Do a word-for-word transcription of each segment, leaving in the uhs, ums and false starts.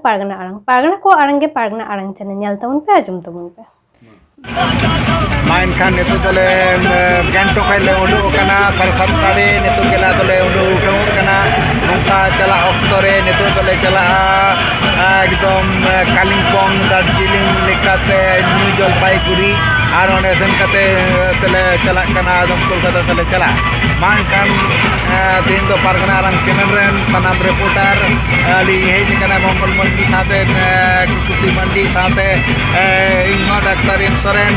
ᱯᱟᱨᱜᱟᱱᱟ ᱟᱲᱟᱝ, ᱯᱟᱨᱜᱟᱱᱟ ᱠᱚ ᱟᱲᱟᱝ ᱜᱮ ᱯᱟᱨᱜᱟᱱᱟ ᱟᱲᱟᱝ ᱪᱮᱱᱮᱞ ᱧᱮᱞ ᱛᱟᱵᱚᱱ ᱯᱮ, ᱟᱸᱡᱚᱢ ᱛᱟᱵᱚᱱ ᱯᱮ᱾ ᱢᱟ ᱮᱱᱠᱷᱟᱱ ᱱᱤᱛᱚᱜ ᱫᱚᱞᱮ ᱜᱮᱝᱴᱚᱠ ᱠᱷᱚᱱ ᱞᱮ ᱩᱰᱩᱠ ᱟᱠᱟᱱᱟ ᱥᱟᱲᱮ ᱥᱟᱛᱴᱟ ᱨᱮ᱾ ᱱᱤᱛᱚᱜ ᱜᱮᱞᱮ ᱟᱫᱚᱞᱮ ᱩᱰᱩᱠ ᱩᱰᱩᱠᱚᱜ ᱠᱟᱱᱟ᱾ ᱱᱚᱝᱠᱟ ᱪᱟᱞᱟᱜ ᱚᱠᱛᱚ ᱨᱮ ᱱᱤᱛᱚᱜ ᱫᱚᱞᱮ ᱪᱟᱞᱟᱜᱼᱟ ᱮᱠᱫᱚᱢ ᱠᱟᱞᱤᱢᱯᱚᱝ, ᱫᱟᱨᱡᱤᱞᱤᱝ ᱞᱮᱠᱟᱛᱮ ᱱᱤᱭᱩ ᱡᱚᱞᱯᱟᱭᱜᱩᱲᱤ, ᱟᱨ ᱚᱸᱰᱮ ᱥᱮᱱ ᱠᱟᱛᱮ ᱛᱮᱞᱮ ᱪᱟᱞᱟᱜ ᱠᱟᱱᱟ, ᱮᱠᱫᱚᱢ ᱠᱳᱞᱠᱟᱛᱟ ᱛᱮᱞᱮ ᱪᱟᱞᱟᱜᱼᱟ᱾ ᱢᱟ ᱮᱱᱠᱷᱟᱱ ᱛᱮᱦᱮᱧ ᱫᱚ ᱯᱟᱨᱜᱟᱱᱟ ᱟᱲᱟᱝ ᱪᱮᱱᱮᱞ ᱨᱮᱱ ᱥᱟᱱᱟᱢ ᱨᱤᱯᱳᱨᱴᱟᱨ ᱞᱤᱧ ᱦᱮᱡ ᱟᱠᱟᱱᱟ ᱢᱚᱝᱜᱚᱞ ᱢᱟᱱᱰᱤ ᱥᱟᱶᱛᱮ ᱠᱩᱴᱤ ᱢᱟᱱᱰᱤ ᱥᱟᱶᱛᱮ ᱤᱧᱦᱚᱸ ᱰᱟᱠᱛᱟᱨ ᱮᱢ ᱥᱚᱨᱮᱱ,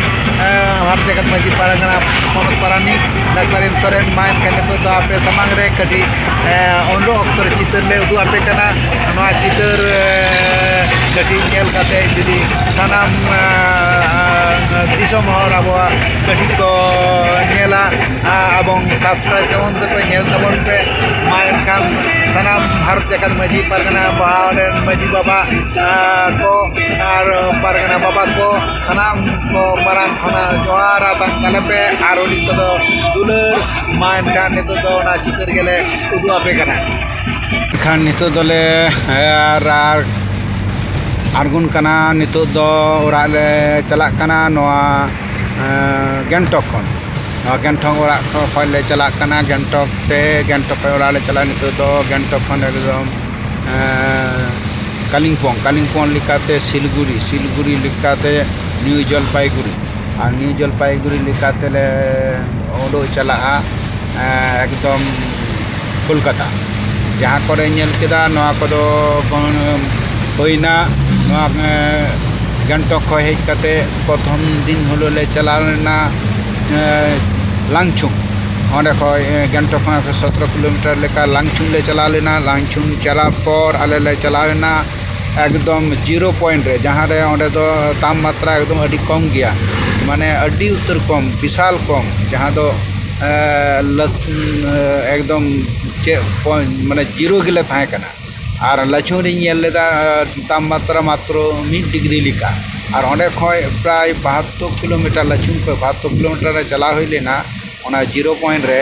ᱵᱷᱟᱨᱚᱛ ᱡᱟᱠᱟᱛ ᱢᱟᱹᱡᱷᱤ ᱯᱟᱨᱜᱟᱱᱟ ᱯᱚᱱᱚᱛ ᱯᱟᱨᱟᱱᱤᱠ ᱰᱟᱠᱛᱟᱨ ᱮᱢ ᱥᱚᱨᱮᱱ᱾ ᱢᱟ ᱮᱱᱠᱷᱟᱱ ᱱᱤᱛᱚᱜ ᱫᱚ ᱟᱯᱮ ᱥᱟᱢᱟᱝ ᱨᱮ ᱠᱟᱹᱴᱤᱡ ᱩᱰᱩᱠ ᱚᱠᱛᱚ ᱨᱮ ᱪᱤᱛᱟᱹᱨ ᱞᱮ ᱩᱫᱩᱜ ᱟᱯᱮ ᱠᱟᱱᱟ᱾ ᱱᱚᱣᱟ ᱪᱤᱛᱟᱹᱨ ᱠᱟᱹᱴᱤᱡ ᱧᱮᱞ ᱠᱟᱛᱮ ᱡᱩᱫᱤ ᱥᱟᱱᱟᱢ ᱫᱤᱥᱚᱢ ᱦᱚᱲ ᱟᱵᱚᱣᱟᱜ ᱠᱟᱹᱴᱤᱡ ᱠᱚ ᱧᱮᱞᱟ ᱮᱵᱚᱝ ᱥᱟᱵᱥᱠᱨᱟᱭᱤᱵ ᱛᱟᱵᱚᱱ ᱯᱮ, ᱧᱮᱞ ᱛᱟᱵᱚᱱ ᱯᱮ᱾ ᱢᱟ ᱮᱱᱠᱷᱟᱱ ᱥᱟᱱᱟᱢ ᱵᱷᱟᱨᱚᱛ ᱡᱟᱠᱟᱛ ᱢᱟᱹᱡᱷᱤ ᱯᱟᱨᱜᱟᱱᱟ ᱵᱟᱦᱟ ᱨᱮᱱ ᱢᱟᱹᱡᱷᱤ ᱵᱟᱵᱟ ᱠᱚ ᱟᱨ ᱯᱟᱨᱜᱟᱱᱟ ᱵᱟᱵᱟ ᱠᱚ ᱥᱟᱱᱟᱢ ᱠᱚ ᱢᱟᱨᱟᱝ ᱠᱷᱚᱱᱟᱜ ᱡᱚᱦᱟᱨ ᱟᱛᱟᱝ ᱛᱟᱞᱮ ᱯᱮ ᱟᱨ ᱩᱱᱤ ᱠᱚᱫᱚ ᱫᱩᱞᱟᱹᱲ᱾ ᱢᱟ ᱮᱱᱠᱷᱟᱱ ᱱᱤᱛᱚᱜ ᱫᱚ ᱚᱱᱟ ᱪᱤᱛᱟᱹᱨ ᱜᱮᱞᱮ ᱩᱫᱩᱜ ᱟᱯᱮ ᱠᱟᱱᱟ᱾ ᱮᱱᱠᱷᱟᱱ ᱱᱤᱛᱚᱜ ᱫᱚᱞᱮ ᱟᱨ ᱟᱨ ᱟᱬᱜᱚᱱ ᱠᱟᱱᱟ᱾ ᱱᱤᱛᱚᱜ ᱫᱚ ᱚᱲᱟᱜ ᱞᱮ ᱪᱟᱞᱟᱜ ᱠᱟᱱᱟ᱾ ᱱᱚᱣᱟ ᱜᱮᱝᱴᱚᱠ ᱠᱷᱚᱱ, ᱱᱚᱣᱟ ᱜᱮᱝᱴᱚᱠ ᱚᱲᱟᱜ ᱠᱷᱚᱱ ᱞᱮ ᱪᱟᱞᱟᱜ ᱠᱟᱱᱟ᱾ ᱜᱮᱝᱴᱚᱠ ᱛᱮ, ᱜᱮᱝᱴᱚᱠ ᱠᱷᱚᱱ ᱚᱲᱟᱜ ᱞᱮ ᱪᱟᱞᱟᱜᱼᱟ᱾ ᱱᱤᱛᱚᱜ ᱫᱚ ᱜᱮᱝᱴᱚᱠ ᱠᱷᱚᱱ ᱮᱠᱫᱚᱢ ᱠᱟᱞᱤᱢᱯᱚᱝ, ᱠᱟᱞᱤᱢᱯᱚᱝ ᱞᱮᱠᱟᱛᱮ ᱥᱤᱞᱤᱜᱩᱲᱤ, ᱥᱤᱞᱤᱜᱩᱲᱤ ᱞᱮᱠᱟᱛᱮ ᱱᱤᱭᱩ ᱡᱚᱞᱯᱟᱭᱜᱩᱲᱤ, ᱟᱨ ᱱᱤᱭᱩ ᱡᱚᱞᱯᱟᱭᱜᱩᱲᱤ ᱞᱮᱠᱟᱛᱮᱞᱮ ᱩᱰᱩᱠ ᱪᱟᱞᱟᱜᱼᱟ ᱮᱠᱫᱚᱢ ᱠᱳᱞᱠᱟᱛᱟ᱾ ᱡᱟᱦᱟᱸ ᱠᱚᱨᱮ ᱧᱮᱞ ᱠᱮᱫᱟ, ᱱᱚᱣᱟ ᱠᱚᱫᱚ ᱦᱩᱭᱱᱟ᱾ ᱱᱚᱣᱟ ᱜᱮᱝᱴᱚᱠ ᱠᱷᱚᱱ ᱦᱮᱡ ᱠᱟᱛᱮ ᱯᱨᱚᱛᱷᱚᱢ ᱫᱤᱱ ᱦᱤᱞᱳᱜ ᱞᱮ ᱪᱟᱞᱟᱣ ᱞᱮᱱᱟ ᱞᱟᱝᱪᱷᱩᱝ᱾ ᱚᱸᱰᱮ ᱠᱷᱚᱱ ᱜᱮᱝᱴᱚᱠ ᱠᱷᱚᱱ ᱥᱚᱛᱨᱚ ᱠᱤᱞᱳᱢᱤᱴᱟᱨ ᱞᱮᱠᱟ ᱞᱟᱝᱪᱷᱩᱝ ᱞᱮ ᱪᱟᱞᱟᱣ ᱞᱮᱱᱟ᱾ ᱞᱟᱝᱪᱷᱩᱝ ᱪᱟᱞᱟᱣ ᱯᱚᱨ ᱟᱞᱮ ᱞᱮ ᱪᱟᱞᱟᱣ ᱮᱱᱟ ᱮᱠᱫᱚᱢ ᱡᱤᱨᱳ ᱯᱚᱭᱮᱱᱴ ᱨᱮ, ᱡᱟᱦᱟᱸ ᱨᱮ ᱚᱸᱰᱮ ᱫᱚ ᱛᱟᱯᱢᱟᱛᱨᱟ ᱮᱠᱫᱚᱢ ᱟᱹᱰᱤ ᱠᱚᱢ ᱜᱮᱭᱟ, ᱢᱟᱱᱮ ᱟᱹᱰᱤ ᱩᱛᱟᱹᱨ ᱠᱚᱢ, ᱵᱤᱥᱟᱞ ᱠᱚᱢ, ᱡᱟᱦᱟᱸ ᱫᱚ ᱮᱠᱫᱚᱢ ᱪᱮᱫ ᱢᱟᱱᱮ ᱡᱤᱨᱳ ᱜᱮᱞᱮ ᱛᱟᱦᱮᱸ ᱠᱟᱱᱟ᱾ ᱟᱨ ᱞᱟᱪᱷᱩᱝ ᱨᱤᱧ ᱧᱮᱞ ᱞᱮᱫᱟ ᱛᱟᱯᱢᱟᱛᱨᱟ ᱢᱟᱛᱨᱚ ᱢᱤᱫ ᱰᱤᱜᱽᱨᱤ ᱞᱮᱠᱟ᱾ ᱟᱨ ᱚᱸᱰᱮ ᱠᱷᱚᱱ ᱯᱨᱟᱭ ᱵᱟᱦᱟᱛᱛᱳᱨ ᱠᱤᱞᱳᱢᱤᱴᱟᱨ, ᱞᱟᱪᱷᱩᱝ ᱠᱷᱚᱱ ᱵᱟᱦᱟᱛᱛᱳᱨ ᱠᱤᱞᱳᱢᱤᱴᱟᱨ ᱨᱮ ᱪᱟᱞᱟᱣ ᱦᱩᱭ ᱞᱮᱱᱟ᱾ ᱚᱱᱟ ᱡᱤᱨᱳ ᱯᱚᱭᱮᱱᱴ ᱨᱮ,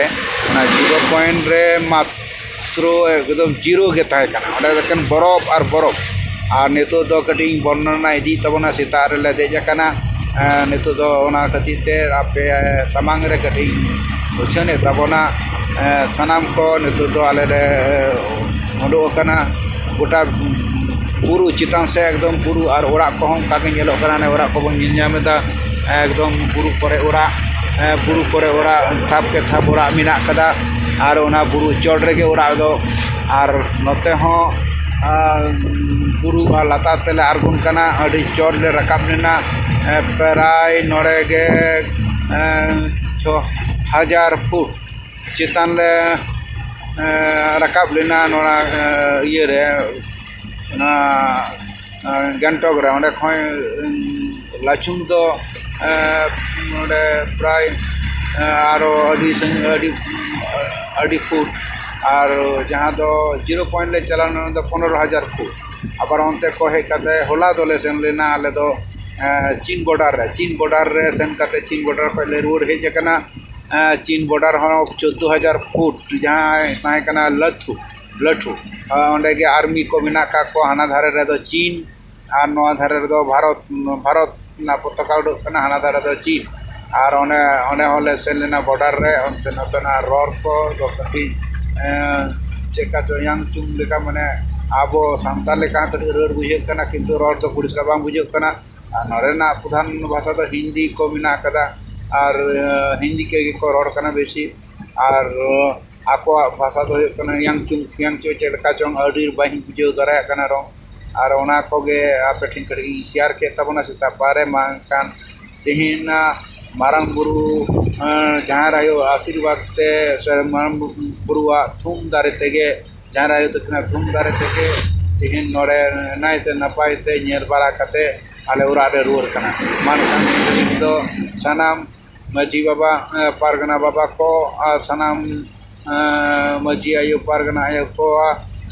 ᱚᱱᱟ ᱡᱤᱨᱳ ᱯᱚᱭᱮᱱᱴ ᱨᱮ ᱢᱟᱛᱨᱚ ᱮᱠᱫᱚᱢ ᱡᱤᱨᱳ ᱜᱮ ᱛᱟᱦᱮᱸ ᱠᱟᱱᱟ᱾ ᱚᱸᱰᱮ ᱫᱚ ᱮᱠᱮᱱ ᱵᱚᱨᱚᱯᱷ ᱟᱨ ᱵᱚᱨᱚᱯᱷ᱾ ᱟᱨ ᱱᱤᱛᱚᱜ ᱫᱚ ᱠᱟᱹᱴᱤᱡ ᱤᱧ ᱵᱚᱨᱱᱚᱱᱟ ᱤᱫᱤᱭᱮᱫ ᱛᱟᱵᱚᱱᱟ᱾ ᱥᱮᱛᱟᱜ ᱨᱮᱞᱮ ᱫᱮᱡ ᱟᱠᱟᱱᱟ᱾ ᱮᱸ, ᱱᱤᱛᱚᱜ ᱫᱚ ᱚᱱᱟ ᱠᱷᱟᱹᱛᱤᱨ ᱛᱮ ᱟᱯᱮ ᱥᱟᱢᱟᱝ ᱨᱮ ᱠᱟᱹᱴᱤᱡ ᱤᱧ ᱩᱪᱷᱟᱹᱱᱮᱫ ᱛᱟᱵᱚᱱᱟ᱾ ᱮᱸ, ᱥᱟᱱᱟᱢ ᱠᱚ ᱱᱤᱛᱚᱜ ᱫᱚ ᱟᱞᱮ ᱞᱮ ᱩᱰᱩᱠ ᱟᱠᱟᱱᱟ᱾ ᱜᱚᱴᱟ ᱵᱩᱨᱩ ᱪᱮᱛᱟᱱ ᱥᱮᱫ ᱮᱠᱫᱚᱢ ᱵᱩᱨᱩ, ᱟᱨ ᱚᱲᱟᱜ ᱠᱚᱦᱚᱸ ᱚᱱᱠᱟ ᱜᱮ ᱧᱮᱞᱚᱜ ᱠᱟᱱᱟ᱾ ᱚᱱᱮ ᱚᱲᱟᱜ ᱠᱚᱵᱚᱱ ᱧᱮᱞ ᱧᱟᱢ ᱮᱫᱟ, ᱮᱠᱫᱚᱢ ᱵᱩᱨᱩ ᱠᱚᱨᱮ ᱚᱲᱟᱜ, ᱮᱸ, ᱵᱩᱨᱩ ᱠᱚᱨᱮ ᱚᱲᱟᱜ, ᱛᱷᱟᱯ ᱠᱮ ᱛᱷᱟᱯ ᱚᱲᱟᱜ ᱢᱮᱱᱟᱜ ᱠᱟᱫᱟ᱾ ᱟᱨ ᱚᱱᱟ ᱵᱩᱨᱩ ᱪᱚᱴ ᱨᱮᱜᱮ ᱚᱲᱟᱜ ᱫᱚ᱾ ᱟᱨ ᱱᱚᱛᱮ ᱦᱚᱸ, ᱟᱸ, ᱵᱩᱨᱩ ᱟᱨ ᱞᱟᱛᱟᱨ ᱛᱮᱞᱮ ᱟᱬᱜᱚᱱ ᱠᱟᱱᱟ᱾ ᱟᱹᱰᱤ ᱪᱚᱴ ᱞᱮ ᱨᱟᱠᱟᱵ ᱞᱮᱱᱟ᱾ ᱮᱸ, ᱯᱨᱟᱭ ᱱᱚᱰᱮ ᱜᱮ, ᱮᱸ, ᱪᱷᱚ ᱦᱟᱡᱟᱨ ᱯᱷᱩᱴ ᱪᱮᱛᱟᱱ ᱞᱮ, ᱮᱸ, ᱨᱟᱠᱟᱵ ᱞᱮᱱᱟ ᱱᱚᱣᱟ, ᱮᱸ, ᱤᱭᱟᱹᱨᱮ, ᱚᱱᱟ, ᱮᱸ, ᱜᱮᱝᱴᱚᱠ ᱨᱮ᱾ ᱚᱸᱰᱮ ᱠᱷᱚᱱ, ᱩᱸ, ᱞᱟᱪᱩᱝ ᱫᱚ, ᱮᱸ, ᱱᱚᱰᱮ ᱯᱨᱟᱭ, ᱮᱸ, ᱟᱨᱚ ᱟᱹᱰᱤ ᱥᱟᱺᱜᱤᱧ, ᱟᱹᱰᱤ, ᱟᱹᱰᱤ ᱯᱷᱩᱴ᱾ ᱟᱨ ᱡᱟᱦᱟᱸ ᱫᱚ ᱡᱤᱨᱳ ᱯᱚᱭᱮᱱᱴ ᱞᱮ ᱪᱟᱞᱟᱣ ᱞᱮᱱᱟ, ᱚᱱᱟ ᱫᱚ ᱯᱚᱱᱨᱚ ᱦᱟᱡᱟᱨ ᱯᱷᱩᱴ᱾ ᱟᱵᱟᱨ ᱚᱱᱛᱮ ᱠᱚ ᱦᱮᱡ ᱠᱟᱛᱮ, ᱦᱚᱞᱟ ᱫᱚᱞᱮ ᱥᱮᱱ ᱞᱮᱱᱟ ᱟᱞᱮ ᱫᱚ, ᱮᱸ, ᱪᱤᱱ ᱵᱚᱰᱟᱨ ᱨᱮ᱾ ᱪᱤᱱ ᱵᱚᱰᱟᱨ ᱨᱮ ᱥᱮᱱ ᱠᱟᱛᱮ, ᱪᱤᱱ ᱵᱚᱰᱟᱨ ᱠᱷᱚᱱ ᱞᱮ ᱨᱩᱣᱟᱹᱲ ᱦᱮᱡ ᱟᱠᱟᱱᱟ᱾ ᱮᱸ, ᱪᱤᱱ ᱵᱚᱰᱟᱨ ᱦᱚᱸ ᱪᱳᱫᱽᱫᱳ ᱦᱟᱡᱟᱨ ᱯᱷᱩᱴ, ᱡᱟᱦᱟᱸ ᱛᱟᱦᱮᱸ ᱠᱟᱱᱟ ᱞᱟᱹᱴᱷᱩ, ᱞᱟᱹᱴᱷᱩ᱾ ᱟᱸ, ᱚᱸᱰᱮ ᱜᱮ ᱟᱨᱢᱤ ᱠᱚ ᱢᱮᱱᱟᱜ ᱠᱟᱜ ᱠᱚᱣᱟ᱾ ᱦᱟᱱᱟ ᱫᱷᱟᱨᱮ ᱨᱮᱫᱚ ᱪᱤᱱ ᱟᱨ ᱱᱚᱣᱟ ᱫᱷᱟᱨᱮ ᱨᱮᱫᱚ ᱵᱷᱟᱨᱚᱛ, ᱵᱷᱟᱨᱚᱛ ᱨᱮᱱᱟᱜ ᱯᱚᱛᱟᱠᱟ ᱩᱰᱩᱠ ᱠᱟᱱᱟ, ᱦᱟᱱᱟ ᱫᱷᱟᱨᱮ ᱫᱚ ᱪᱤᱱ᱾ ᱟᱨ ᱚᱱᱮ, ᱚᱸᱰᱮ ᱦᱚᱸᱞᱮ ᱥᱮᱱ ᱞᱮᱱᱟ ᱵᱚᱰᱟᱨ ᱨᱮ᱾ ᱚᱱᱛᱮ ᱱᱚᱛᱮᱱᱟᱜ ᱨᱚᱲ ᱠᱚ ᱫᱚ ᱠᱟᱹᱴᱤᱡ, ᱮᱸ, ᱪᱮᱫ ᱠᱟ ᱪᱚ ᱭᱟᱝ ᱪᱩᱝ ᱞᱮᱠᱟ, ᱢᱟᱱᱮ ᱟᱵᱚ ᱥᱟᱱᱛᱟᱲ ᱞᱮᱠᱟ ᱦᱚᱸ ᱠᱟᱹᱴᱤᱡ ᱨᱟᱹᱲ ᱵᱩᱡᱷᱟᱹᱜ ᱠᱟᱱᱟ, ᱠᱤᱱᱛᱩ ᱨᱚᱲ ᱫᱚ ᱯᱚᱨᱤᱥᱠᱟᱨ ᱵᱟᱝ ᱵᱩᱡᱷᱟᱹᱜ ᱠᱟᱱᱟ᱾ ᱟᱨ ᱱᱚᱰᱮᱱᱟᱜ ᱯᱨᱚᱫᱷᱟᱱ ᱵᱷᱟᱥᱟ ᱫᱚ ᱦᱤᱱᱫᱤ ᱠᱚ ᱢᱮᱱᱟᱜ ᱟᱠᱟᱫᱟ, ᱟᱨ, ᱟᱸ, ᱦᱤᱱᱫᱤ ᱛᱮᱜᱮ ᱠᱚ ᱨᱚᱲ ᱠᱟᱱᱟ ᱵᱮᱥᱤ᱾ ᱟᱨ, ᱟᱸ, ᱟᱠᱚᱣᱟᱜ ᱵᱷᱟᱥᱟ ᱫᱚ ᱦᱩᱭᱩᱜ ᱠᱟᱱᱟ ᱭᱟᱝ ᱪᱩᱝ, ᱭᱟᱝ ᱪᱩᱝ ᱪᱮᱫ ᱞᱮᱠᱟ ᱪᱚᱝ, ᱟᱹᱰᱤ ᱵᱟᱹᱧ ᱵᱩᱡᱷᱟᱹᱣ ᱫᱟᱲᱮᱭᱟᱜ ᱠᱟᱱᱟ ᱨᱚᱝ᱾ ᱟᱨ ᱚᱱᱟ ᱠᱚᱜᱮ ᱟᱯᱮ ᱴᱷᱮᱱ ᱠᱟᱹᱴᱤᱡ ᱤᱧ ᱥᱮᱭᱟᱨ ᱠᱮᱫ ᱛᱟᱵᱚᱱᱟ ᱥᱮᱛᱟᱜ ᱯᱟᱦᱟᱨᱮ᱾ ᱢᱟ ᱮᱱᱠᱷᱟᱱ ᱛᱮᱦᱮᱧ ᱢᱟᱨᱟᱝ ᱵᱩᱨᱩ, ᱟᱸ, ᱡᱟᱦᱮᱨ ᱟᱭᱳ ᱟᱥᱤᱨᱵᱟᱫᱽ ᱛᱮ ᱥᱮ ᱢᱟᱨᱟᱝ ᱵᱩᱨᱩᱣᱟᱜ ᱛᱷᱩᱢ ᱫᱟᱨᱮ ᱛᱮᱜᱮ, ᱡᱟᱦᱮᱨ ᱟᱭᱳ ᱛᱟᱹᱠᱤᱱᱟᱜ ᱛᱷᱩᱢ ᱫᱟᱨᱮ ᱛᱮᱜᱮ ᱛᱮᱦᱮᱧ ᱱᱚᱰᱮ ᱱᱟᱭᱛᱮ ᱱᱟᱯᱟᱭ ᱛᱮ ᱧᱮᱞ ᱵᱟᱲᱟ ᱠᱟᱛᱮ ᱟᱞᱮ ᱚᱲᱟᱜ ᱞᱮ ᱨᱩᱣᱟᱹᱲ ᱠᱟᱱᱟ᱾ ᱢᱟ ᱮᱱᱠᱷᱟᱱ ᱛᱮᱦᱮᱧ ᱫᱚ ᱥᱟᱱᱟᱢ ᱢᱟᱹᱡᱷᱤ ᱵᱟᱵᱟ, ᱮᱸ, ᱯᱟᱨᱜᱟᱱᱟ ᱵᱟᱵᱟ ᱠᱚ ᱟᱨ ᱥᱟᱱᱟᱢ, ᱮᱸ, ᱢᱟᱹᱡᱷᱤ ᱟᱭᱳ, ᱯᱟᱨᱜᱟᱱᱟ ᱟᱭᱳ ᱠᱚ,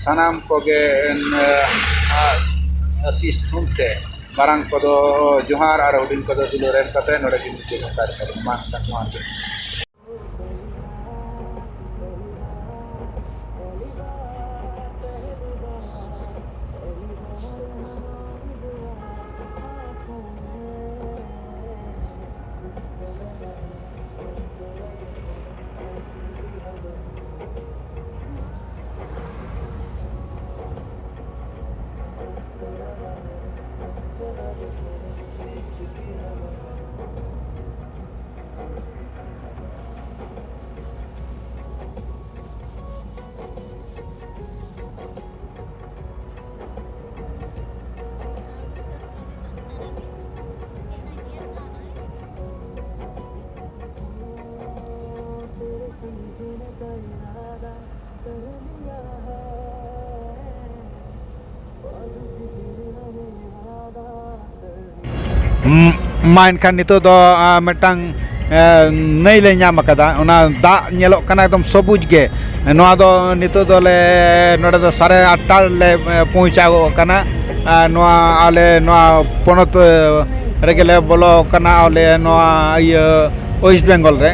ᱥᱟᱱᱟᱢ ᱠᱚᱜᱮ, ᱮᱸ, ᱟ-, ᱟᱥᱤᱥ ᱛᱷᱩᱢ ᱛᱮ ᱢᱟᱨᱟᱝ ᱠᱚᱫᱚ ᱡᱚᱦᱟᱨ ᱟᱨ ᱦᱩᱰᱤᱧ ᱠᱚᱫᱚ ᱫᱩᱞᱟᱹᱲ ᱮᱢ ᱠᱟᱛᱮ ᱱᱚᱰᱮ ᱜᱮ ᱢᱩᱪᱟᱹᱫ ᱦᱟᱛᱟᱲ ᱠᱟᱫᱟ᱾ ᱢᱟ ᱮᱱᱠᱷᱟᱱ ᱱᱚᱣᱟ ᱜᱮ᱾ ᱢᱟ ᱮᱱᱠᱷᱟᱱ ᱱᱤᱛᱚᱜ ᱫᱚ ᱢᱤᱫᱴᱟᱝ ᱱᱟᱹᱭ ᱞᱮ ᱧᱟᱢ ᱟᱠᱟᱫᱟ᱾ ᱚᱱᱟ ᱫᱟᱜ ᱧᱮᱞᱚᱜ ᱠᱟᱱᱟ ᱮᱠᱫᱚᱢ ᱥᱚᱵᱩᱡᱽ ᱜᱮ᱾ ᱱᱚᱣᱟ ᱫᱚ ᱱᱤᱛᱚᱜ ᱫᱚᱞᱮ ᱱᱚᱰᱮ ᱫᱚ ᱥᱟᱲᱮ ᱟᱴᱴᱟ ᱞᱮ ᱯᱳᱣᱪᱷᱟᱣ ᱜᱚᱜ ᱠᱟᱱᱟ᱾ ᱱᱚᱣᱟ ᱟᱞᱮ ᱱᱚᱣᱟ ᱯᱚᱱᱚᱛ ᱨᱮᱜᱮ ᱞᱮ ᱵᱚᱞᱚ ᱠᱟᱱᱟ, ᱟᱞᱮ ᱱᱚᱣᱟ ᱤᱭᱟᱹ ᱳᱭᱮᱥᱴ ᱵᱮᱝᱜᱚᱞ ᱨᱮ᱾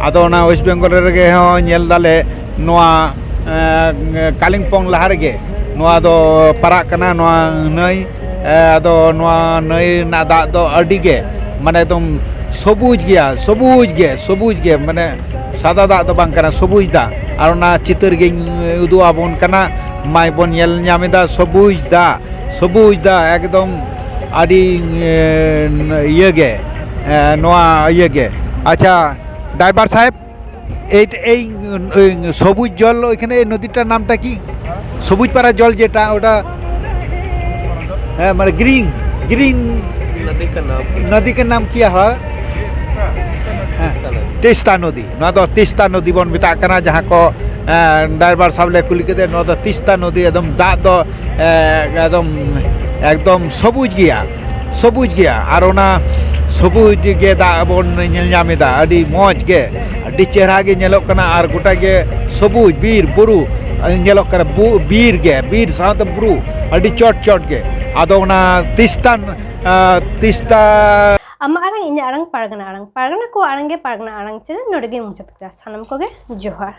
ᱟᱫᱚ ᱚᱱᱟ ᱳᱭᱮᱥᱴ ᱵᱮᱝᱜᱚᱞ ᱨᱮᱜᱮ ᱦᱚᱸ ᱧᱮᱞ ᱫᱟᱞᱮ ᱱᱚᱣᱟ ᱠᱟᱞᱤᱢᱯᱚᱝ ᱞᱟᱦᱟ ᱨᱮᱜᱮ ᱱᱚᱣᱟ ᱫᱚ ᱯᱟᱨᱟᱜ ᱠᱟᱱᱟ, ᱱᱚᱣᱟ ᱱᱟᱹᱭ᱾ ᱟᱫᱚ ᱱᱚᱣᱟ ᱱᱟᱹᱭ ᱨᱮᱱᱟᱜ ᱫᱟᱜ ᱫᱚ ᱟᱹᱰᱤ ᱜᱮ ᱢᱟᱱᱮ ᱮᱠᱫᱚᱢ ᱥᱚᱵᱩᱡᱽ ᱜᱮᱭᱟ, ᱥᱚᱵᱩᱡᱽ ᱜᱮ, ᱥᱚᱵᱩᱡᱽ ᱜᱮ, ᱢᱟᱱᱮ ᱥᱟᱫᱟ ᱫᱟᱜ ᱫᱚ ᱵᱟᱝ ᱠᱟᱱᱟ, ᱥᱚᱵᱩᱡᱽ ᱫᱟᱜ᱾ ᱟᱨ ᱚᱱᱟ ᱪᱤᱛᱟᱹᱨ ᱜᱤᱧ ᱩᱫᱩᱜ ᱟᱵᱚᱱ ᱠᱟᱱᱟ, ᱢᱟᱭ ᱵᱚᱱ ᱧᱮᱞ ᱧᱟᱢ ᱮᱫᱟ, ᱥᱚᱵᱩᱡᱽ ᱫᱟᱜ, ᱥᱚᱵᱩᱡᱽ ᱫᱟᱜ ᱮᱠᱫᱚᱢ ᱟᱹᱰᱤ ᱤᱭᱟᱹ ᱜᱮ, ᱱᱚᱣᱟ ᱤᱭᱟᱹ ᱜᱮ᱾ ᱟᱪᱪᱷᱟ, ᱰᱟᱭᱵᱟᱨ ᱥᱟᱦᱮᱵᱽ, এই এই সবুজ জল ওইখানে এই নদীটার নামটা কি? সবুজ পাড়া জল যেটা, ওটা হ্যাঁ, মানে গ্রিন, গ্রিন নদী কা নাম কি? নদী কা নাম কি হয়? হ্যাঁ, তিস্তা নদী। তিস্তা নদী, ᱱᱚᱣᱟ ᱫᱚ ᱛᱤᱥᱛᱟ ᱱᱚᱫᱤ ᱵᱚᱱ ᱢᱮᱛᱟᱜ ᱠᱟᱱᱟ, ᱡᱟᱦᱟᱸ ᱠᱚ ᱰᱟᱭᱵᱟᱨ ᱥᱟᱵ ᱞᱮ ᱠᱩᱞᱤ ᱠᱮᱫᱮ, ᱱᱚᱣᱟ ᱫᱚ ᱛᱤᱥᱛᱟ ᱱᱚᱫᱤ, ᱮᱠᱫᱚᱢ ᱫᱟᱜ ᱫᱚ ᱮᱠᱫᱚᱢ ᱮᱠᱫᱚᱢ ᱥᱚᱵᱩᱡᱽ ᱜᱮᱭᱟ, ᱥᱚᱵᱩᱡᱽ ᱜᱮᱭᱟ᱾ ᱟᱨ ᱚᱱᱟ ᱥᱚᱵᱩᱡᱽ ᱜᱮ ᱫᱟᱜ ᱵᱚᱱ ᱧᱮᱞ ᱧᱟᱢ ᱮᱫᱟ, ᱟᱹᱰᱤ ᱢᱚᱡᱽ ᱜᱮ, ᱟᱹᱰᱤ ᱪᱮᱦᱨᱟ ᱜᱮ ᱧᱮᱞᱚᱜ ᱠᱟᱱᱟ᱾ ᱟᱨ ᱜᱚᱴᱟ ᱜᱮ ᱥᱚᱵᱩᱡᱽ ᱵᱤᱨ ᱵᱩᱨᱩ ᱧᱮᱞᱚᱜ ᱠᱟᱱᱟ, ᱵᱤᱨ ᱜᱮ, ᱵᱤᱨ ᱥᱟᱶᱛᱮ ᱵᱩᱨᱩ ᱟᱹᱰᱤ ᱪᱚᱴ ᱪᱚᱴ ᱜᱮ᱾ ᱟᱫᱚ ᱚᱱᱟ ᱛᱤᱥᱛᱟᱱ ᱛᱤᱥᱛᱟ ᱟᱢᱟᱜ ᱟᱲᱟᱝ, ᱤᱧᱟᱹᱜ ᱟᱲᱟᱝ, ᱯᱟᱨᱜᱟᱱᱟ ᱟᱲᱟᱝ, ᱯᱟᱨᱜᱟᱱᱟ ᱠᱚᱣᱟᱜ ᱟᱲᱟᱝ ᱜᱮ ᱯᱟᱨᱜᱟᱱᱟ ᱟᱲᱟᱝ ᱪᱮᱱᱮᱞ ᱱᱚᱰᱮ ᱜᱮ ᱢᱩᱪᱟᱹᱫ ᱠᱮᱫᱟ᱾ ᱥᱟᱱᱟᱢ ᱠᱚᱜᱮ ᱡᱚᱦᱟᱨ᱾